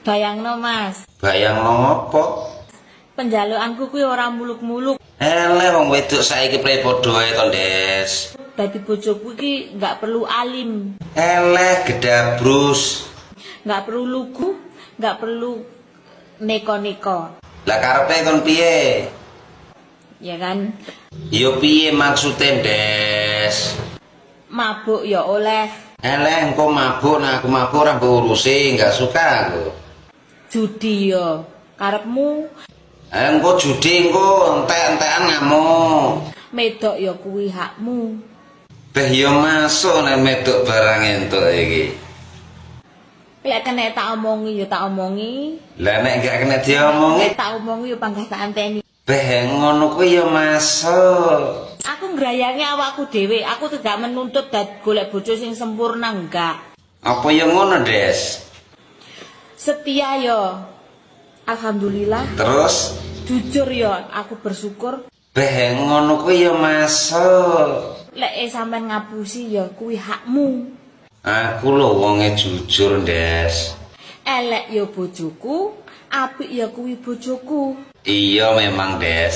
Bayangno, Mas, Bayangno ngopo? Penjalukanku kuwi ora muluk-muluk. Eleh, wong wedok saiki prei padha wae to, Des. Dadi bojoku iki nggak perlu alim, Eleh, gedabrus. Nggak perlu lugu, nggak perlu neko-neko, Lah, karepe kon piye? Ya kan? Yo piye maksude, Des? Mabuk ya oleh, Eleh, engko mabuk, nah aku mabuk ora mbok urusi, enggak suka aku. Judi ya karepmu, Eh, engko judi engko entek-entekan ngamuk. Medok ya kuwi hakmu. Beh, yo masuk nek medok barang entuk iki. Lek kena tak omongi ya tak omongi, Lah, nek gak kena diomongi, nek tak omongi ya panggah tak anteni. Beh, ngono kuwi ya masuk. Aku ngrayangi awakku dhewe, aku tidak menuntut dat golek bojo sing sempurna, enggak. Apa ya ngono, Des? Setia yo. Alhamdulillah, Terus, jujur yo, aku bersyukur. Beh, ngono kuwi ya masuk. Lek sampean ngapusi ya kuwi hakmu. Aku lho wonge jujur, Des. Elek ya bojoku, apik ya kuwi bojoku. Iya memang, Des.